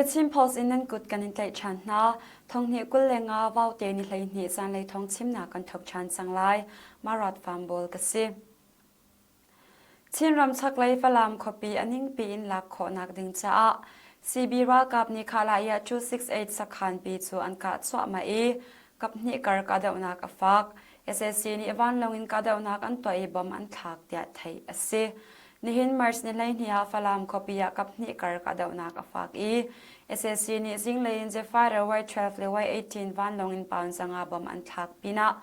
The Chin Post in nan kut kan in tlaih ṭhan hna. Thonghnih 25 vaute ni 12 zanlei thawng chimnak kan thawk ṭhan cang lai. Marat Farm ka si. Chinram chaklei Falam khuapi a ningpi in lak khawhnak ding caah CB ralkap nih Khalaya 268 sakhanpi cu an kah cuahmah i kaphnih kar kahdohnak a fak. Sac nih vanlawng in kahdohnak an tuah i bom an thlak tiah theih a si. Nihin March ni 12 ah Falam khuapi ah kaphnih kar kahdohnak a fak i sac nih zinglei in Zephyr Y-12 le Y-18 vanlawng in pound zanga bom an thlak pinah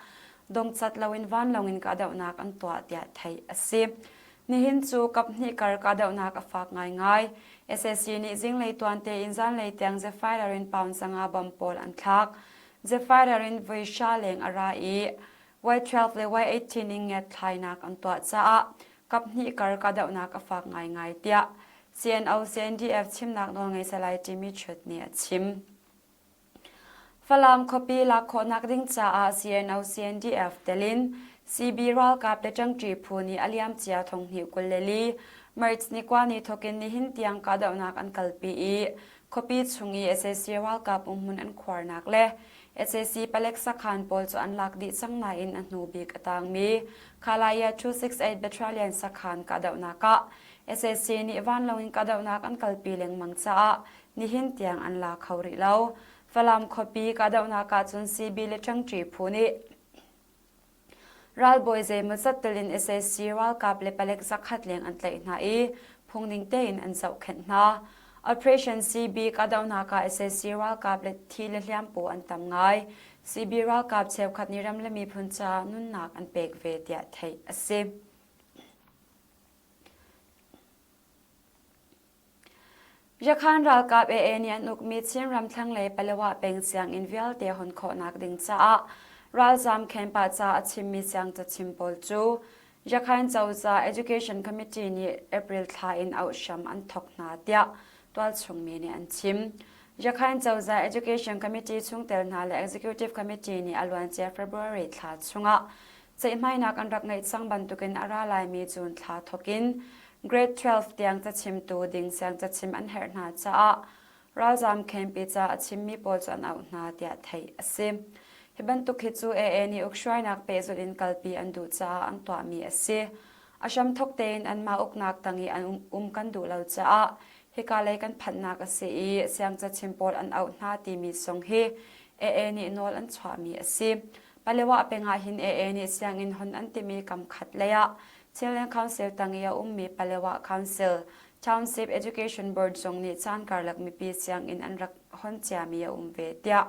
dongcat loin vanlawng in kahdohnak an tuah tiah theih a si. Nihin cu kaphnih kar kahdohnak a fak ngaingai. Sac nih zinglei tuan tein zanlei tiang Zephyr in pound zanga bom pawl an thlak. Zephyr in voi hra leng a ra i Y12 le Y18 in ngiatthlainak an tuah caah kaphnih kar kahdohnak a fak ngaingai tiah CNO CNDF chimnak nawlngei Salai Jimmy Chut nih a chim. Falam khuapi lak khawhnak ding caah CNO-CNDF tel in CB ralkap le ṭangṭi phu nih a liamcia thonghnih 24 March ni kua ni thawk in nihin tiang kahdohnak an kalpi i khuapi chung i sac ralkap umhmun an khuarnak le sac palek sakhan pawl cu an lak dih cang nain a hnu bik a tangmi Khalaya 268 Battalion sakhan kahdohnak ah sac nih vanlawng in kahdohnak an kalpi lengmang caah nihin tiang an la kho rih lo. Falam khuapi kahdohnak ahcun CB le Ṭangṭi phu nih ralbawi zeimawzat tel in sac ralkap le palek zakhat leng an tlaih hna i phungning tein an zohkhenh hna. Operation CB kahdohnak ah sac ralkap le thi le hliampu an tam ngai. CB ralkap cheukhat nih ram le miphun caah nunnak an pek ve tiah theih a si. Yakhan ralkap AA nih an ukmi Chinram thlanglei Palawa peng sianginn vialte hon khawhnak ding caah ralzaam camp ah ca a chimmi siangcachim pawl cu Yakhan cozah Education Committee nih April thla in auh hram an thawk hna tiah tualchung mi nih an chim. Yakhan cozah Education Committee chungtel hna le Executive Committee nih a luancia February thla chungah Ceihmainak an rak ngeih cang bantukin a ra laimi June thla thawkin Grade 12 tiang cachimtu ding siangcachim an herh hna caah ralzaam camp i ca a chimmi pawl cu an auh hna tiah theih a si. Hi bantuk hi cu AA nih ukhruainak pehzulh in kalpi an duh caah an tuahmi a si. A hramthawk tein anmah uknak tang i an um kan duh lo caah hika lei kan phanhnak a si i siangcachim pawl an auh hna timi zong hi AA nih nawl an chuahmi a si. Palewa peng ah hin AA nih sianginn hon an timi kam khat lei ah Chinland Council tang i a ummi Palewa Council, Township Education Board zong nih caan karlak mipi sianginn an rak hon ciami a um ve tiah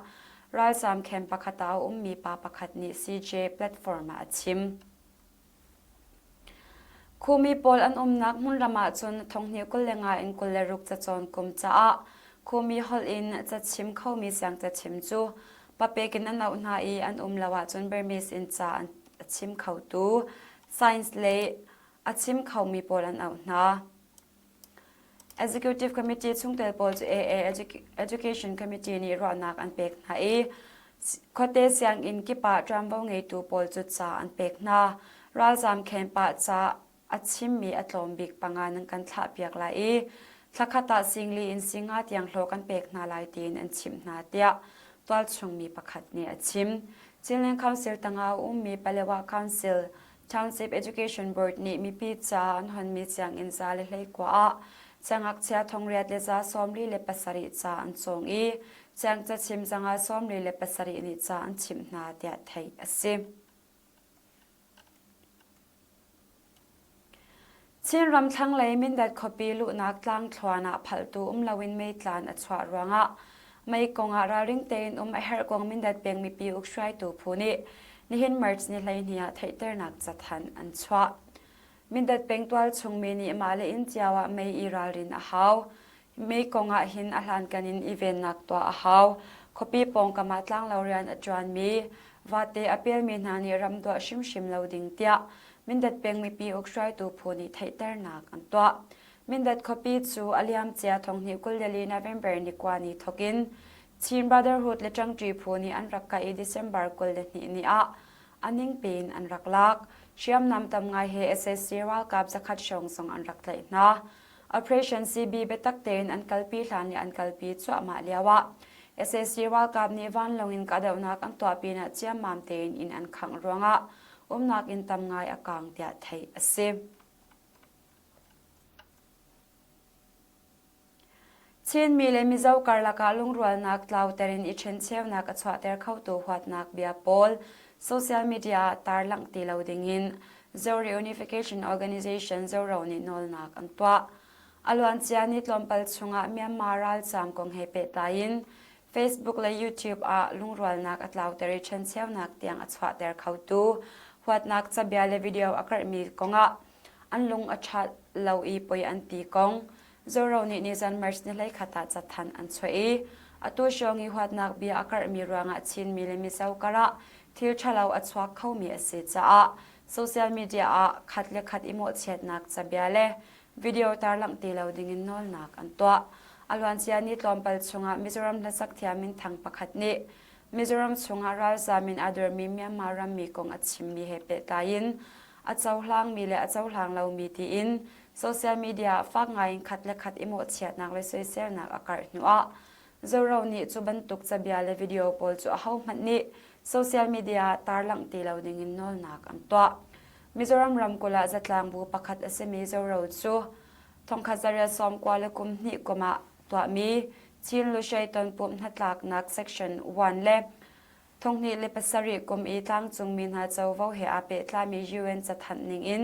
ralzaam camp pakhat ah a ummi pa pakhat nih CJ platform ah a chim. Khumi pawl an umnak hmunram ahcun thonghnih 25 in 26 cacawn kum caah Khumi holh in cachim khomi siangcachim cu papek in an auh hna i an um lo ahcun Burmese in ca a chim khotu science lei a chim khomi pawl an auh hna. Executive Committee chungtel pawl cu AA Education Committee nih ruahnak an pek hna i khuate sianginn kip ah ṭuanvo ngeitu pawl cu ca an pek hna. Ralzaam camp ah ca a chimmi a tlawm bik panga nan kan thlahpiak lai i thlakhat ah singli in singa tiang hlawh kan pek hna lai tiin an chimh hna tiah tualchung mi pakhat nih a chim. Chinland Council tangah a ummi Palewa Council Township Education Board nih mipi ca an honmi sianginn 119 ah siangngakchia 837 ca an cawng i siangcachim 147 nih ca an chimh hna tiah theih a si. Chinram thlanglei Mindat khuapi luhnak tlangthluan ah phaltu um loin meitlan a chuah ruangah mei kongah ralring tein um a herh kong Mindat peng mipi ukhruaitu phu nih nihin March ni 12 ah theihternak cathanh an chuah. Mindat peng tualchung mi nih mah le inn cio ah mei i ralrin a hau. Mei kong ah hin a hlankan in i vennak tuah a hau. Khuapi pawngkam ah tlanglo rian a ṭuanmi, vate a pelmi hna nih ram duah hrimhrim lo ding tiah Mindat peng mipi ukhruaitu phu nih theihternak an tuah. Mindat khuapi cu a liamcia thonghnih 24 November ni kua ni thawk in Chin Brotherhood le ṭangṭi phu nih an rak kah i December 22 ni ah a ningpi in an rak lak. Hriamnam tam ngai he sac ralkap zakhat hrawng zong an rak tlaih hna. Operation CB biatak tein an kalpi hlan le an kalpi cuahmah lioah sac ralkap nih vanlawng in kahdohnak an tuah pinah ciammam tein inn an khangh ruangah umnak inn tam ngai a kaang tiah theih a si. Chinmi le Mizo karlak ah lungrualnak tlauter in i ṭhencheunak a chuahter khotu huatnak bia pawl social media ah tarlangh ti lo dingin Zo Reunification Organization ZORO nih nawlnak an tuah. A luancia ni tlawmpal chungah Myanmar ralzaam kong he pehtlai in Facebook le YouTube ah lungrualnak a tlauter i ṭhencheunak tiang a chuahter khotu huatnak cabia le video a karhmi kongah an lung a ṭha lo i poi an ti kong Zoro nih nizan March ni 13 ah cathanh an chuah i atu hrawng i huatnak bia a karhmi ruangah Chinmi le Mizo karah thil ṭhalo a chuak khomi a si caah social media ah khat le khat i mawhchiatnak cabia le video tarlangh ti lo dingin nawlnak an tuah. A luancia ni tlawmpal chungah Mizoram hlasak thiam minthang pakhat nih Mizoram chungah ralzaam in aa dormi Myanmar rammi kong a chimmi he pehtlai in a cohlangmi le a cohlang lomi tiin social media ah fak ngaiin khat le khat i mawhchiatnak le soiselnak a karh hnuah Zoro nih cu bantuk cabia le video pawl cu ahohmanh nih social media ah tarlangh ti lo dingin nawlnak an tuah. Mizoram ramkulh ah zatlangbu pakhat a simi Zoro cu thongkhat zariat sawmkua le kum hnih kum ah tuahmi Chin Lushei tonpumh hnatlaknak Section 1 le Thonghnih le pasarih kum i tlangcungmi hna covo he aa pehtlaimi UN cathanh ningin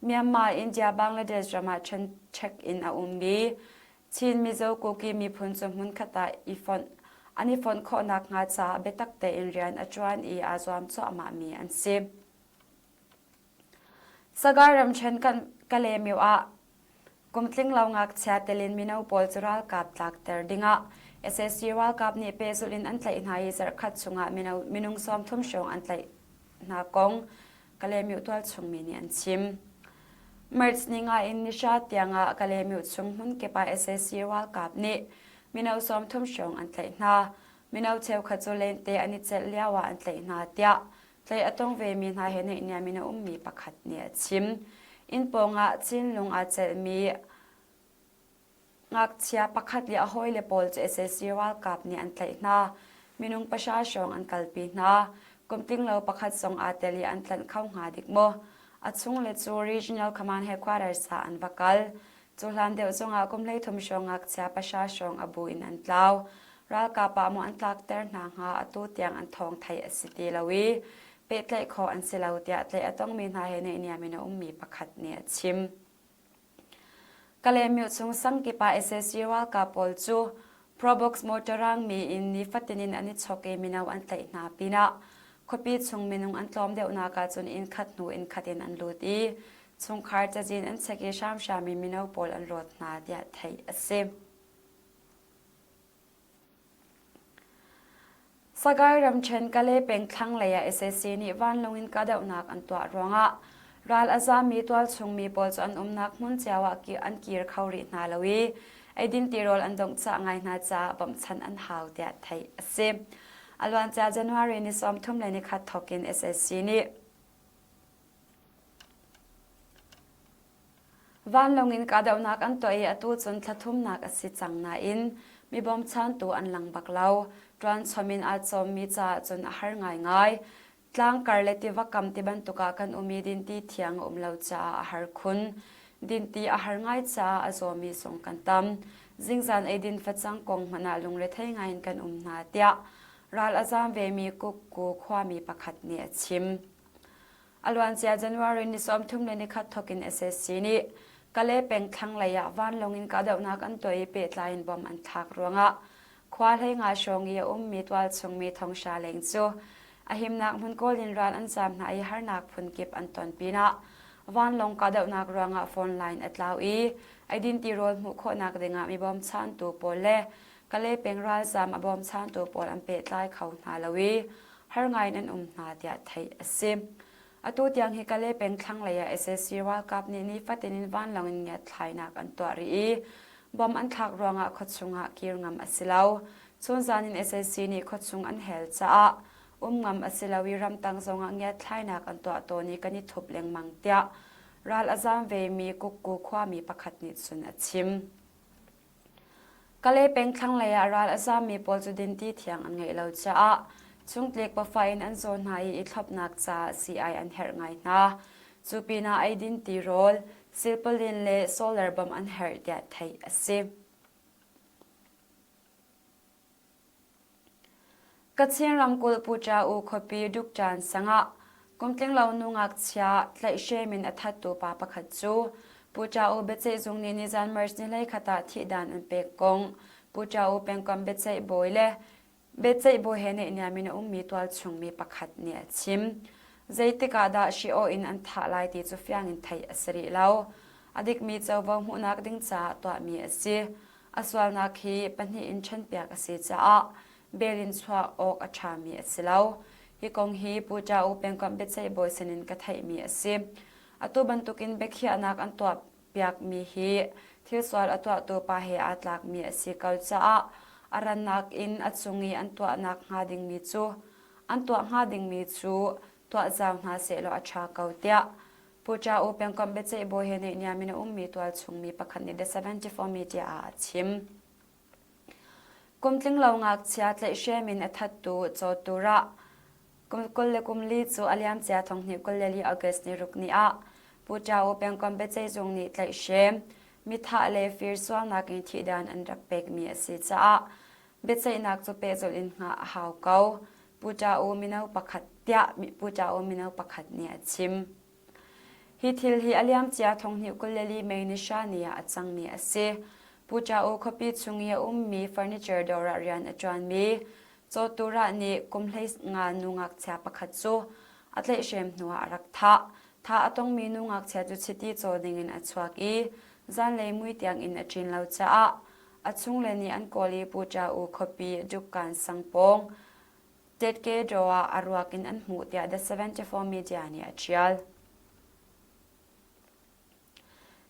Myanmar, India, Bangladesh ram ah check in a ummi Chin Mizo Kuki miphun cu hmunkhat ah i fonh an i fonh khawh nakhnga caah biatak tein rian a ṭuan i aa zuam cuahmahmi an si. Sagar ramṭhen Kalaymyo ah Kum tlinglo ngakchia telin mino pawl cu ralkap tlakter dingah sac ralkap nih pehzulh in an tlaih hna i zarhkhat chungah mino, minung 30 hrawng an tlaih hna kong Kalaymyo tualchung mi nih an chim. March ni nga in nihra tiangah Kalaymyo chung hmunkip ah sac ralkap nih mino 30 hrawng an tlaih hna. Mino cheukhat cu lente an i celh lio ah an tlaih hna tiah Tlaih a tong vemi hna he naihniam in a ummi pakhat nih a chim. Inn pawngah Chinlung aa celhmi ngakchia pakhat le a hawile pawl cu sac ralkap nih an tlaih hna. Minung pahra hrawng an kalpi hna. Kum tlinglo pakhat zong aa tel i an tlanh kho hnga dik maw? A chungle cu Regional Command Headquarters ah an va kal. Cu hlan deuh zongah kum 13 hrawng ngakchia pahra hrawng a bu in an tlau. Ralkap ah maw an tlakter hna hnga atu tiang an thawng theih a si ti lo i pehtlaih khawh an si lo tiah tlaih a tongmi hna he naihniam in a ummi pakhat nih a chim. Kalaymyo chung sangkip ah sac ralkap pawl cu Probox motor rangmi in nifatin in an i chok i mino an tlaih hna pinah khuapi chung minung an tlawm deuhnak ahcun inn khat hnu inn khat in an lut i chungkhar cazin an chek i hramhram in mino pawl an rawt hna tiah theih a si. Sagaing ramṭhen Kalay peng thlanglei ah sac nih vanlawng in kahdohnak an tuah ruangah ral a zaammi tualchung mi pawl cu an umnak hmun cio ah an kir kho rih hna lo i eidin tirawl an dongh cah ngai hna caah bawmhchanh an hau tiah theih a si. A luancia January ni 31 thawk in sac nih Vanlawng in kahdohnak an tuah i atu cun thla thumnak a si cang nain mi bawmchantu an lang bak lo. Ṭuanchom in aa cawmmi caah cun a har ngaingai. Tlangkar le tiva kam ti bantuk ah kan um i dinti thiang a um lo caah a har khun. Dinti a har ngai caah a zawmi zong kan tam. Zingzan eidin facang kong hmanh ah lungrethei ngaiin kan um hna tiah ral a zaam vemi Kukku khuami pakhat nih a chim. A luancia January ni 31 thawk in sac nih Kalay peng thlanglei ah vanlawng in kahdohnak an tuah i pehtlai in bom an thlak ruangah khua hleinga hrawng i a ummi tualchung mi thonghra leng cu a himnak hmun kawl in ral an zaam hna i harnak phunkip an ton pinah vanlawng kahdohnak ruangah phone line a tlau i eidin tirawl hmuh khawhnak dingah mi bawmchantu pawl le Kalay peng ralzaam a bawmchantu pawl an pehtlai kho hna lo i har ngaiin an um hna tiah theih a si. Atu tiang hi Kalay peng thlanglei ah sac ralkap nih nifatin in vanlawng in ngiatthlainak an tuah rih i bom an thlak ruangah khuachung ah kir ngam a si lo. Chunzan in sac nih khuachung an hel caah um ngam a si lo i ramtang zongah ngiatthlainak an tuah tawn i kan i thup lengmang tiah. ral a zaam vemi Kukku khuami pakhat nih cun a chim. Kalay peng thlanglei ah ral a zaammi pawl cu dinti thiang an ngeih lo caah chungtlik pafa in an zaw hna i i thlopnak caah sii-ai an herh ngai hna. Cu pinah eidin tirawl, silpalin le solar bawmh an herh tiah theih a si. Kachin ramkulh Puṭa-u khuapi Dukṭan sang ah kumtlinglo nu ngakchia tlaihhrem in a thattu pa pakhat cu Puṭa-u biaceihzung nih nizan March ni 13 ah thihdan an pek kong Puṭa-u pengkomh biaceih bawi le biaceih bawi he naihniam in a ummi tualchung mi pakhat nih a chim. Zeitik ah dah hri-aw in an thah lai ti cu fiang in theih a si rih lo. A dikmi covo hmuhnak ding caah tuahmi a si. A sualnak hi pahnih in ṭhenpiak a si caah bail in chuah awk a ṭhami a si lo. Hi kong hi Pu Ṭa U pengkomh biaceih bawi sinin ka theihmi a si. Atu bantukin biakhiahnak an tuahpiakmi hi thil sual a tuahtu pa he aa tlakmi a si ko caah a rannak in a cung i an tuahnak hnga dingmi cu an tuah hnga dingmi cu tuah zau hna sehlaw a ṭha ko tiah Pu Cha U pengkomh biaceih bawi he naihniam in a ummi tualchung mi pakhat nih The 74 Media ah a chim. Kum tlinglo ngakchia tlaihhrem in a thattu cawtu rah kum 20 le kum li cu a liamcia thonghnih 24 August ni ruk ni ah Pu Cha U pengkomh biaceih zung nih tlaihhrem mithah le fir sualnak in thihdan an rak pekmi a si caah biaceihnak cu pehzulh in hngah a hau ko. Pu Ṭa U mino pakhat tiah Pu Ṭa U mino pakhat nih a chim. Hi thil hi a liamcia thonghnih 24 May ni hra ni ah a cangmi a si. Pu Ṭa U khuapi chung i a ummi furniture dawr ah rian a ṭuanmi cawtu rah nih kum 15 nu ngakchia pakhat cu a tlaihhrem hnuah a rak thah. Thah a tongmi nu ngakchia cu chiti caw dingin a chuak i zanlei mui tiangin a ṭin lo caah A chungle nih an kawl i Pu Ṭa U khuapi Dukkan sang pawng Tetke Daw ah a ruak in an hmuh tiah The 74 Media nih a ṭial.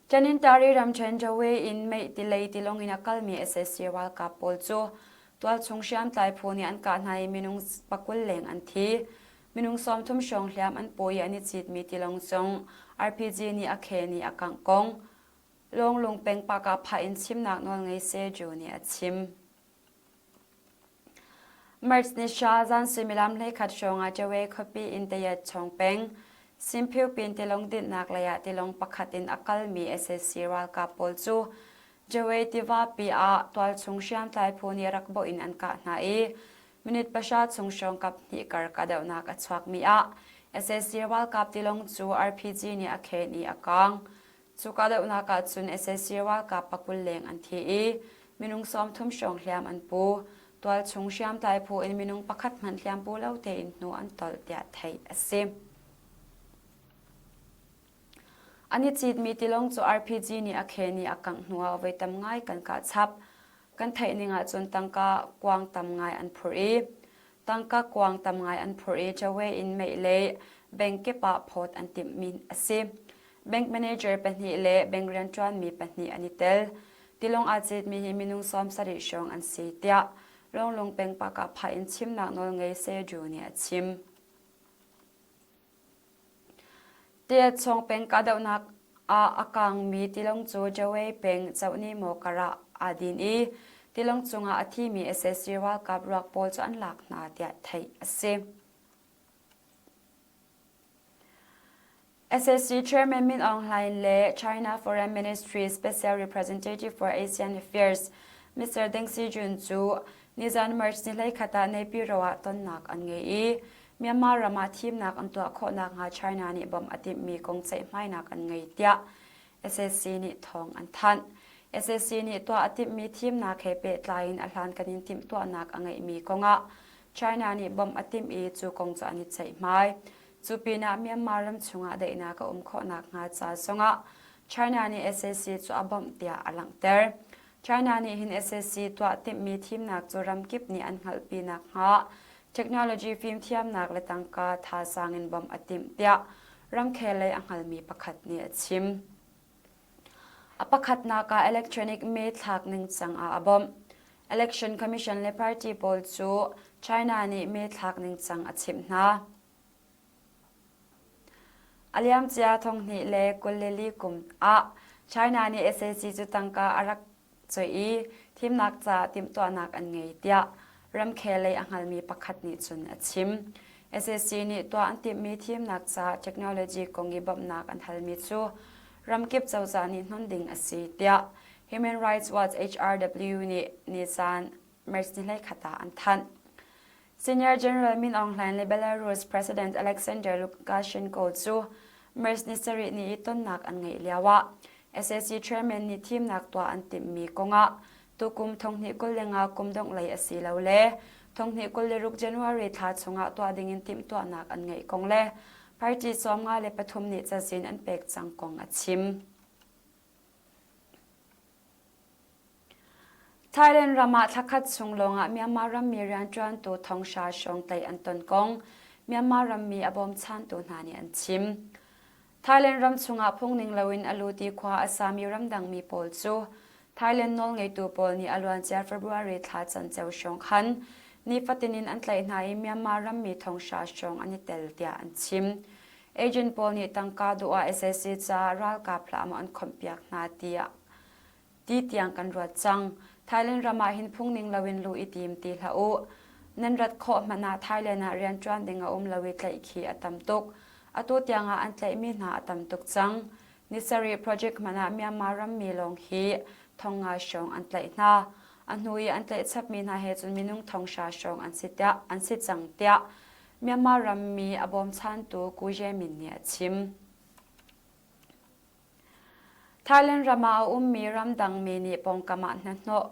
Tanintari ramṭhen Dawei in mei tilei tilawng in a kalmi sac ralkap pawl cu tualchung hriamtlai phu nih an kah hna i minung pakul leng an thi. Minung 30 hrawng hliam an paw i an i citmi tilawng zong RPG nih a khen i a kangh kong Lawnglung peng Pakah in chimnak nawlngei Sergio nih a chim. March ni hra zan suimilam 11 hrawng ah Jawe khuapi in Tayat chong peng Simphiu pin tilawng dinhnak lei ah tilawng pakhat in a kalmi sac ralkap pawl cu Jawe tivapi ah tualchung hriamtlai phu nih rak bawh in an kah hna i minute pahra chung hrawng kap hnih kar kahdohnak a chuakmi ah sac ralkap tilawng cu RPG nih a khen i a kaang. Cu kahdohnak ah cun sac ralkap pakul leng an thi i minung 30 hrawng hliam an pu. Tualchung hriamtlai phu in minung pakhat hmanh hliam pu lo tein hnu an tolh tiah theih a si. An i citmi tilawng cu RPG nih a khen i a kangh hnuah voi tam ngai kan kah chap. Kan theih ning ahcun tangka kuang tam ngai an phurh i tangka kuang tam ngai an phurh i Jawe in meih le bank kip ah phawt an timhmi a si. Bank manager pahnih le bank rianṭuanmi pahnih an i tel. Tilawng aa citmi hi minung 70 hrawng an si tiah Lawnglung peng Pakah in chimnak nawlngei Seju nih a chim. Tiatchawng peng kahdohnak ah a kaangmi tilawng cu Jawe peng Cohni Mawkar ah aa din i tilawng cungah a thimi sac ralkap ruak pawl cu an lak hna tiah theih a si. Sac Chairman Min Aung Hlaing le China Foreign Ministry Special Representative for ASEAN Affairs Mr. Deng Xijun cu nizan March ni 11 ah Naypyidaw ah tonnak an ngei i Myanmar ram ah thimnak an tuah khawh nakhnga China nih bawmh a timhmi kong ceihmainak an ngei tiah sac nih thawng an thanh. Sac nih tuah a timhmi thimnak he pehtlai in a hlankan in timhtuahnak a ngeihmi kongah China nih bawmh a timh i cu kong cu an i ceihmai. Cu pinah Myanmar ram chungah daihnak a um khawh nakhnga ca zongah China nih sac cu a bawmh tiah a langhter. China nih hin sac tuah timhmi thimnak cu ramkip nih an hngalhpi nakhnga technology fimthiamnak le tangka thazaang in bawmh a timh tiah ramkhel lei a hngalmi pakhat nih a chim. A pakhatnak ah electronic mee thlak ningcang ah a bawmh. Election Commission le party pawl cu China nih mee thlak ningcang a chimh hna. A liamcia 2024 kum ah China nih sac cu tangka a rak coih i thimnak caah timhtuahnak an ngei tiah ramkhel lei a hngalmi pakhat nih cun a chim. Sac nih tuah an timhmi thimnak caah technology kong i bawmhnak an halmi cu ramkip cozah nih hnon ding a si tiah Human Rights Watch HRW nih nizan March ni 21 ah an thanh. Senior General Min Aung Hlaing le Belarus President Alexander Lukashenko cu March ni sarih ni i tonnak an ngeih lioah sac chairman nih thimnak tuah an timhmi kongah tukum 2025 kum dongh lei asilole 2026 January thla chungah tuah dingin timhtuahnak an ngeih kong le party 53 nih cazin an pek cang kong a chim. Thailand ram ah thlakhat chung lawngah Myanmar rammi rianṭuantu thonghra hrawng tlaih an ton kong Myanmar rammi a bawmchantu hna nih an chim. Thailand ram chungah phungning loin a lut i khua a sami ramdangmi pawl cu Thailand nawlngeitu pawl nih a luancia February thla canceo hrawng khan nifatin in an tlaih hna i Myanmar rammi thonghra hrawng an i tel tiah an chim. Agent pawl nih tangka duh ah sac caah ralkap hlah maw an khawmhpiak hna tiah ti tiang kan ruat cang. Thailand ram ah hin phungning loin luh i tim ti hlah u. Nan rat khawh hmanh ah Thailand ah rianṭuan ding a um lo i tlaih khi a tam tuk. Atu tiang ah an tlaihmi hna a tam tuk cang. Ni sarih project hmanh ah Myanmar rammi lawng hi thongnga hrawng an tlaih hna. A hnu i an tlaih chapmi hna he cun minung thonghra hrawng an si tiah an si cang tiah Myanmar rammi a bawmchantu Ku Ye Min nih a chim. Thailand ram ah a ummi ramdangmi nih pawngkam ah hnahnawh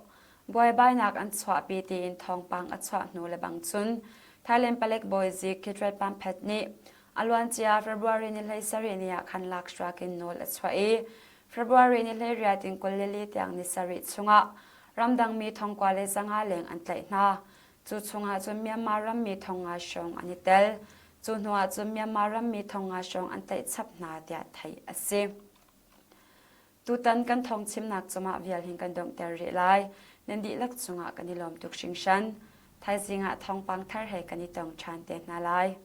buaibainak an chuahpi tiin thawngpang a chuah hnu lebang cun Thailand palek bawizik Kitret Pamphet nih a luancia February ni 17 ni ah khan lakhruak in nawl a chuah i February ni 18 in 24 tiang ni sarih chungah ramdangmi thongkua le zanga leng an tlaih hna. Cu chungah cun Myanmar rammi thongnga hrawng an i tel. Cu hnuah cun Myanmar rammi thongnga hrawng an tlaih chap hna tiah theih a si. Tutan kan thawngchimnak cungah vial hin kan donghter rih lai. Nan dihlak cungah kan i lawm tuk hringhran. Thaizing ah thawngpang thar he kan i tong ṭhan te hna lai.